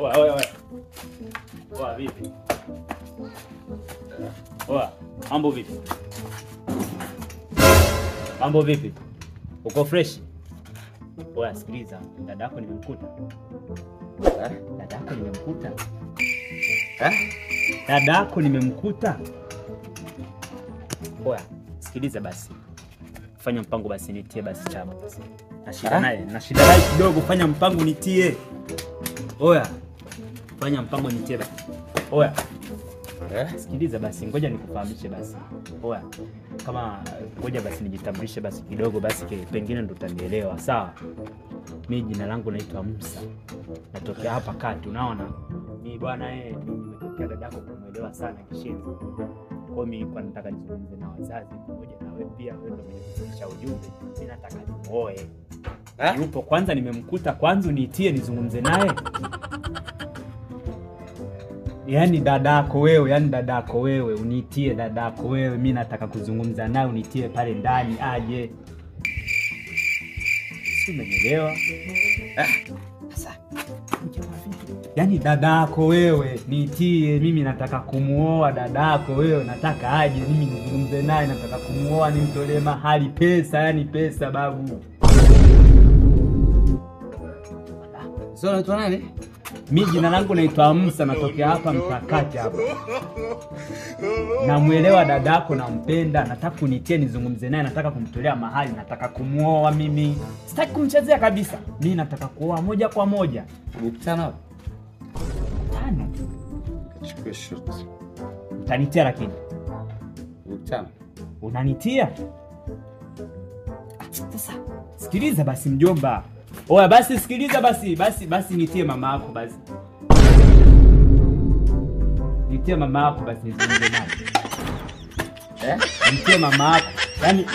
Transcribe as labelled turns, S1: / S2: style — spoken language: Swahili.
S1: Oa, oa, oa. Oa, vipi? Oa, mambo vipi? Mambo vipi? Uko fresh? Oa, sikiliza, dadako nimemkuta.
S2: Eh?
S1: Dadako nimemkuta.
S2: Eh?
S1: Dadako nimemkuta. Oya, sikiliza basi. Fanya mpango basi nitie basi chama basi. Na shida naye, na shida naye kidogo, fanya mpango nitie. Oya. Fanya mpango nitie basi. Oya.
S2: Eh?
S1: Sikiliza basi, ngoja nikufahamishe basi. Oya. Kama ngoja basi nijitambulishe basi kidogo basi pengine ndo utanielewa, sawa? Mimi jina langu naitwa Musa. Natokea hapa kati, unaona? Mimi bwana nimetokea dadako kumuelewa sana kishenzi. Kwa mimi nilikuwa nataka nizungumze na wazazi pamoja na wewe pia, wewe ndio mwenye kufikisha ujumbe. Mimi nataka nimuoe. Yupo kwanza, nimemkuta kwanza, uniitie nizungumze naye. Yaani dadako wewe, yaani dadako wewe, uniitie dadako wewe, mimi nataka kuzungumza naye, uniitie pale ndani aje. Si umenielewa?
S2: Sasa
S1: Yaani dadako wewe niitie, mimi nataka kumuoa dadako wewe, nataka aje mimi nizungumze naye, nataka kumuoa nimtolee mahali pesa, yani pesa babu.
S2: Sio unaitwa nani?
S1: Mimi jina langu naitwa Musa, natokea hapa Mtakati hapa. Namuelewa dadako, nampenda, nataka unitie nizungumze naye, nataka kumtolea mahali, nataka kumuoa mimi. Sitaki kumchezea kabisa. Mimi nataka kuoa moja kwa moja.
S2: Mkutano wapi?
S1: 5.
S2: Chukua short.
S1: Utanitia lakini.
S2: Mkutano.
S1: Unanitia? Sasa sikiliza basi mjomba. Oya basi sikiliza basi, basi nitie mama yako basi. Nitie mama yako basi nizungumze naye.
S2: Eh?
S1: Nitie mama yako. Yaani